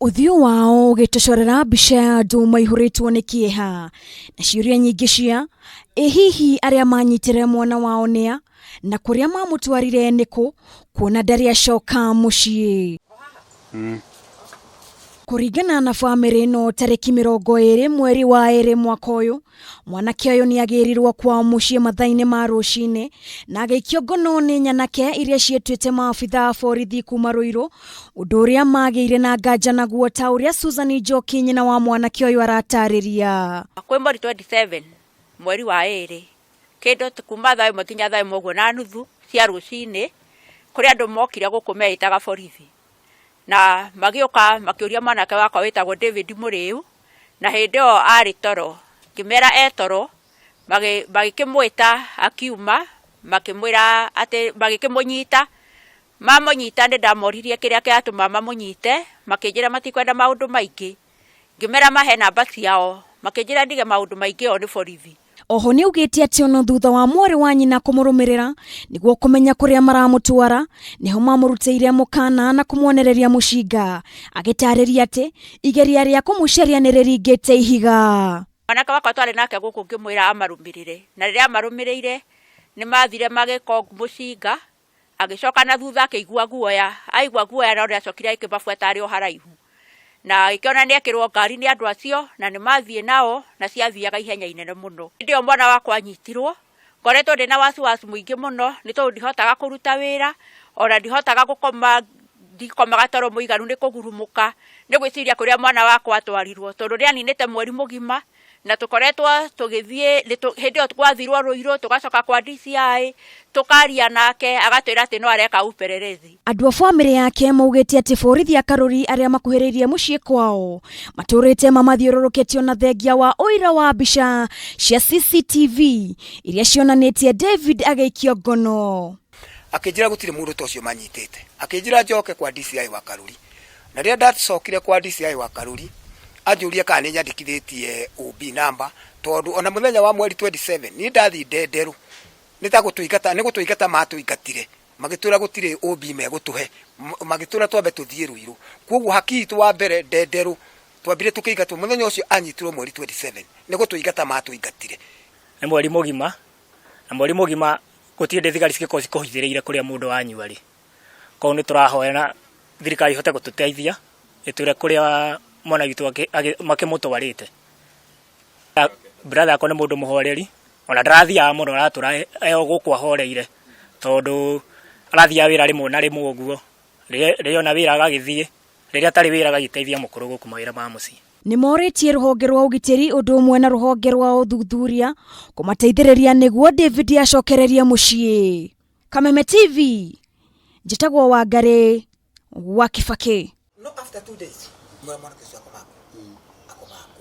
Ũthiũ wao ũgĩtũcorera mbica ya andũ maihũrĩtwo nĩ kĩeha na ciũria nyingĩ cia ĩ hihi arĩa manyitire mwana wao nĩa na kũrĩa mamũtwarire nĩkũ kuona ndarĩ acoka mũciĩ. Kũringana na bamĩrĩ ĩno tarĩki 20 mweri wa 2 mwaka ũyũ, mwanake ũyũ nĩ agĩrirwo kwao mũciĩ mathaa-inĩ ma rũcinĩ na agĩikio ngono nĩ nyanake iria ciĩtuĩte maabitha a borithi kuma Ruiru, ũndũ ũrĩa magĩire na nganja naguo ta ũrĩa Susan Njoki nyina wa mwanake ũyũ aratarĩria. Kwĩ mweri 27 mweri wa 2 kĩndũ kuma thaa 1 nginya thaa 1 ũguo na nuthu cia rũcinĩ, kũrĩ andũ mokire gũkũ meĩtaga borithi. Na magĩũka makĩũria mwanake wakwa wĩtagwo David Mũrĩu, na hĩndĩ ĩyo arĩ toro, ngĩmera e toro, magĩkĩmwĩta akiuma, makĩmwĩra atĩ, magĩkĩmũnyita, mamũnyita nĩ ndamoririe kĩrĩa kĩratũma mamũnyite, makĩnjĩra matikwenda maũndũ maingĩ. Ngĩmera mahe namba ciao, makĩnjĩra ndige maũndũ maingĩ o nĩ borithi. Oho nĩ augĩte atĩ ona thutha wa mwarĩ wa nyina kũmũrũmĩrĩra nĩguo kũmenya kũrĩa maramũtwara, nĩho mamũrutĩire mũkana na kũmuonereria mũcinga, agĩtarĩria atĩ igeria rĩa kũmũcaria nĩ rĩringĩte ihiga. Mwanake wakwa twarĩ nake gũkũ ngĩmwĩra amarũmĩrĩre, na rĩrĩa amarũmĩrĩire nĩ mathire magĩka mũcinga, Agĩcoka na thutha akĩigua guoya, aigua guoya no nĩacokire agĩkĩmabuata arĩ o haraihu. Na agĩkĩona nĩekĩrwo ngari nĩ andũ acio na nĩmathiĩ nao na ciathiaga ihenya inene mũno. Hĩndĩ ĩyo mwana wakwa anyitirwo, ngoretwo ndĩna wasiwasi mũingĩ mũno nĩ tondũ ndihotaga kũruta wĩra, ona ndihotaga gũkoma, ndikomaga toro mũiganu nĩ kũgurumũka, nĩ gwĩciria kũrĩa mwana wakwa atwarirwo, tondũ nĩaninĩte mweri mũgima. Na tũkoretwo tũgĩthiĩ, hĩndĩ ĩyo gwathirwo Ruiru, tũgacoka kwa DCI, tũkaria nake, agatwĩra atĩ no areka upelelezi. Andũ a bamĩrĩ yake maugĩte atĩ borithi a Karuri arĩa makuhĩrĩirie mũciĩ kwao matũrĩte mamathiũrũrũkĩte ona thengia wa ũira wa mbica cia CCTV iria cionanĩtie David agĩikio ngono. Akĩnjĩra gũtirĩ mũndũ ta ũcio manyitĩte. Akĩnjĩra njoke kwa DCI wa Karuri. Na rĩrĩa ndacokire kwa DCI wa Karuri, anjũria kana nĩ nyandĩkithĩtie OB number, tondũ ona mũthenya wa mweri 27 niĩ ndathiĩ Ndenderũ, nĩ ta gũtũingata, nĩ gũtũingata matũingatire, magĩtwĩra gũtirĩ OB megũtũhe, magĩtwĩra twambe tũthiĩ Ruiru. Kwoguo haki itũ wa mbere Ndenderũ, twambire tũkĩingatwo, mũthenya ũcio anyitirwo mweri 27, nĩ gũtũingata matũingatire. Nĩ mweri mũgima, na mweri mũgima gũtirĩ hĩndĩ thigari cingĩkorwo cikũhithĩrĩire kũrĩa mũndũ wanyu arĩ. Koguo nĩ tũrahoya na thirikari ĩhote gũtũteithia ĩtwĩre kũrĩa mwana witũ makĩmũtwarĩte. Brother yakwa nĩ mũndũ mũhoreri, ona ndarathiaga mũno aratũra e o gũkũ ahoreire, tondũ arathiaga wĩra rĩmwe na rĩmwe ũguo, rĩrĩa ona wĩra agagĩthiĩ, rĩrĩa atarĩ wĩra agagĩteithia mũkũrũ gũkũ mawĩra ma mũciĩ. Nĩ morĩtie rũhonge rwa ũgitĩri ũndũ ũmwe na rũhonge rwa ũthuthuria kũmateithĩrĩria nĩguo David acokererie mũciĩ. Kameme TV, njĩtagwo Wangarĩ wa Kibaki. No after 2 days mwana mwanake ũcio akomaga.